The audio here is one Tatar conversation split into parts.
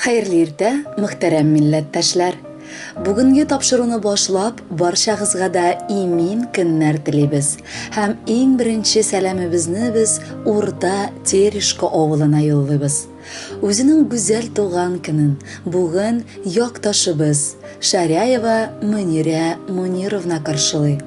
Хәерле иртә, мөхтәрәм милләттәшләр! Бүгенге тапшыруны башлап, барчагызга да имин көннәр телибез. Һәм иң беренче сәламебезне без Урта Терешка авылына юллыйбыз. Үзенең гүзәл туган көнен бүген якташыбыз Шаряева Мөнирә Мөнировна каршылый.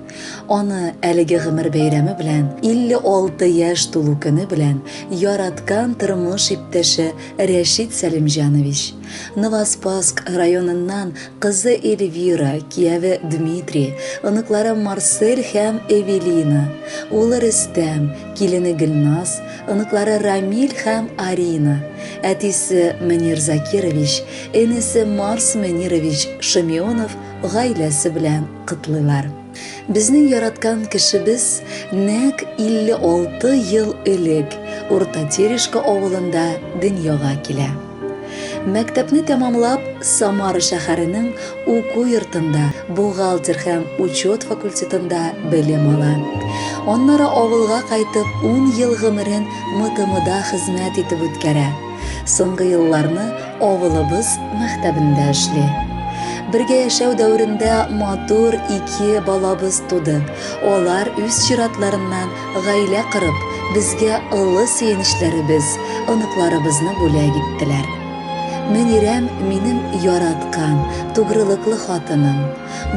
Аны әлеге гомер бәйрәме белән, 56 яшь тулу көне белән яраткан тормыш иптәше Рәшит Сәлимҗанович, Новоспасск районыннан кызы Эльвира, кияве Дмитрий, оныклары Марсель һәм Эвелина, улы Рөстәм, килене Гөлназ, оныклары Рамиль һәм Арина, әтисе Мөнир Закирович, энесе Марс Мөнирович Шемионов гаиләсе белән котлыйлар. Безнең яраткан кешебез нәкъ 56 ел элек Урта Терешка авылында дөньяга килә. Мәктәпне тәмамлап, Самара шәһәренең уку йортында бухгалтер һәм учет факультетында белем ала. Аннары авылга кайтып, ун ел гомерен МТМда хезмәт итеп үткәрә. Соңгы елларны авылыбыз мәктәбендә эшли. Бергә яшәү дәверендә матур ике балабыз туды. Алар үз чиратларыннан гаилә корып, безгә олы сөенечләребез, оныкларыбызны бүләк иттеләр. Мөнирәм минем яраткан, тугрылыклы хатыным,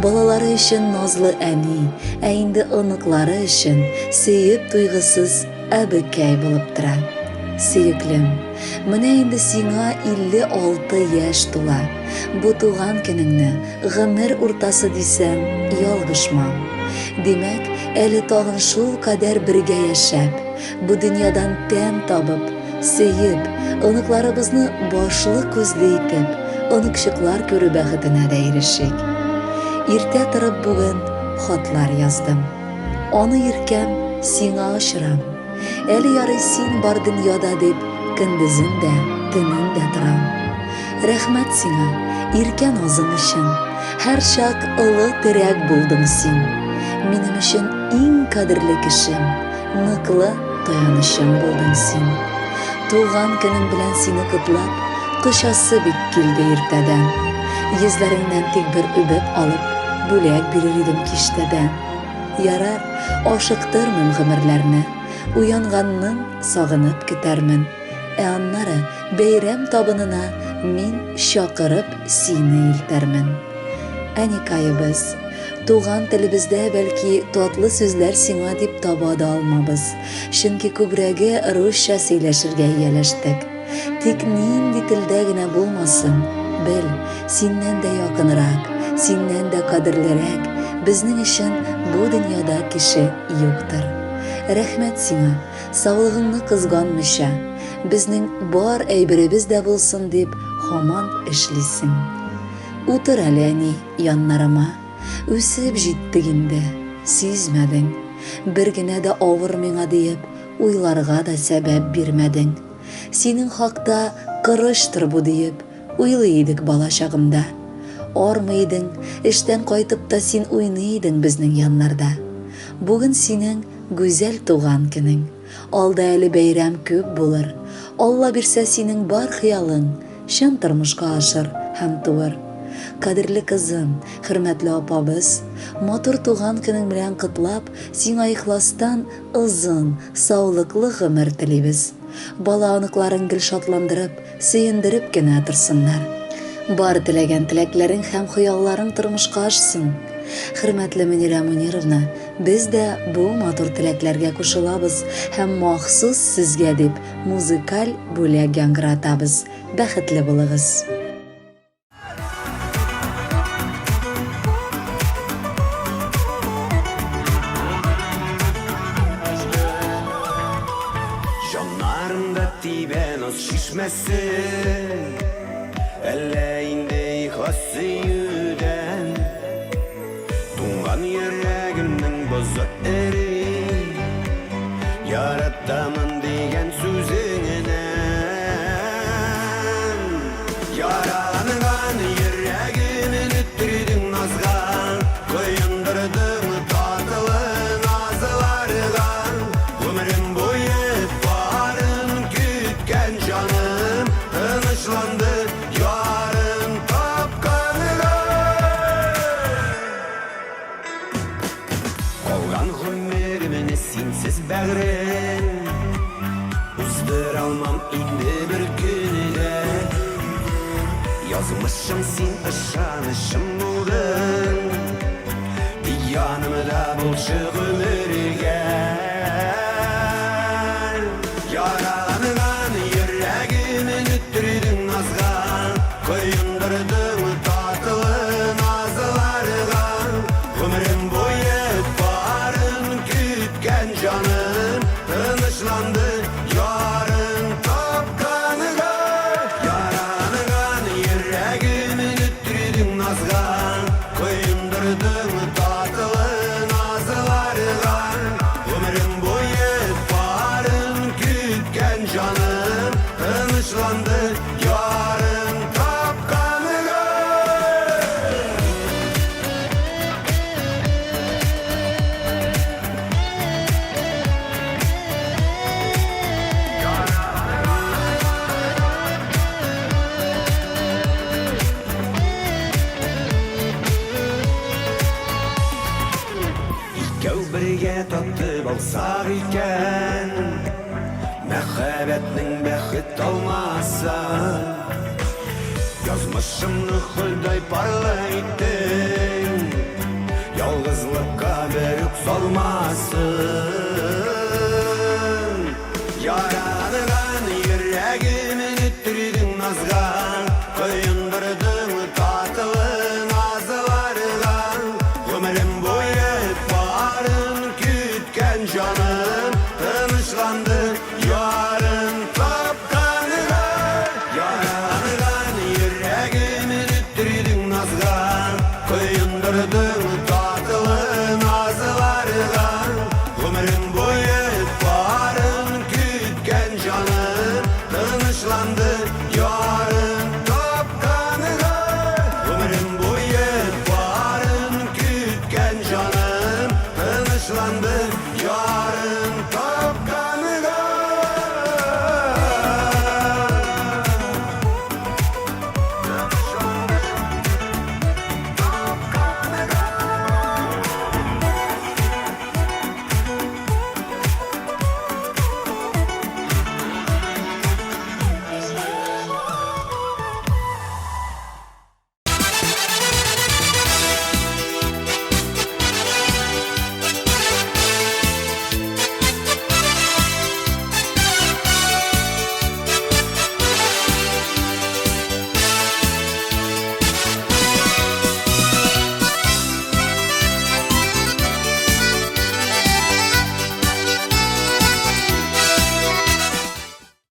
балалары өчен назлы әни, ә инде оныклары өчен сөеп туйгысыз әбекәй булып тора. Сөеклем, менә инде сиңа 56 яшь тула. Бу туган көнеңне гомер уртасы дисәм, ялгышмам. Димәк, әле тагын шул кадәр бергә яшәп, бу дөньядан тәм табып, сөеп, оныкларыбызны башлы-күзле итеп, оныкчыклар күрү бәхетенә дә ирешик. Иртә торып бүген хатлар яздым. Аны иркәм, сиңа очырам. Әле ярый син бар дөньяда дип, көндезен дә, төнен дә торам. Рәхмәт сиңа, иркә назың өчен. Һәрчак олы терәк булдың син. Минем өчен иң кадерле кешем, ныклы таянычым булдың син. Туган көнең белән сине котлап, кочасы бик килде иртәдән. Йөзләреңнән тик бер үбеп алып, бүләк бирер идем киштәдән. Ярар, ашыктырмыйм гомерләрне, уянганның сагынып көтәрмен. Ә аннары бәйрәм табынына мин чакырып сине илтәрмен. Әникаебыз, туган телебездә бәлки татлы сүзләр сиңа дип таба да алмабыз, чөнки күбрәге русча сөйләшергә ияләштек. Тик нинди телдә генә булмасын, бел, синнән дә якынрак, синнән дә кадерлерәк безнең өчен бу дөньяда кеше юктыр. Рәхмәт сиңа, саулыгыңны кызганмыйча, безнең бар әйберебез дә булсын дип һаман эшлисең. Утыр әле, әни, яннарыма. Үсеп җиттек инде, сизмәдең. Бер генә дә авыр миңа диеп, уйларга да сәбәп бирмәдең. Синең хакта корычтыр бу диеп, уйлый идек бала чагымда. Армый идең, эштән кайтып та син уйный идең безнең яннарда. Бүген синең гүзәл туган көнең. Алда әле бәйрәм күп булыр. Алла бирсә синең бар хыялың чын тормышка ашыр һәм туыр. Кадерле кызым, хөрмәтле апабыз, матур туган көнең белән котлап, сиңа ихластан озын, саулыклы гомер телибез. Бала-оныкларың гел шатландырып, сөендереп кенә торсыннар. Бар теләгән теләкләрең һәм хыялларың тормышка ашсын. Хөрмәтле Мөнирә Мөнировна, без дә бу матур теләкләргә кушылабыз һәм махсус сезгә дип музыкаль бүләк яңгыратабыз. Бәхетле булыгыз! Җаннарымда тибә наз чишмәсе, Әллә инде ихлас сөюдән Туңган йөрәгемнең бозы эри. Яратамын дигән сүзеңнән Яраланган йөрәгемне төрдең назга, Коендырдың татлы назларга. Гомерем буе парын көткән җаным Тынычланды. Узган гомеремне синсез бәгърем Уздыра алмам инде бер көне дә. Язмышым син, ышанычым булдың. Тик янымда булчы гомергә. Яраланган йөрәгемне өттердең назга, Коендырдың татлы назларга. Гомерем буе барын көткән җаным Тынычланды ярын тапканга. Яраланган йөрәгемне өттердең назга, Коендырдың татлы назларга. Гомерем буе барын көткән җаным Тынычланды ярын тапканга. Икәү бергә татып алсак икән Мәхәббәтнең бәхет алмаса. Язмышымны Ходай парлы иттең, Ялгызлыкка берүк салмасын. Яраланган йөрәгемне өттердең назга, Коендырдың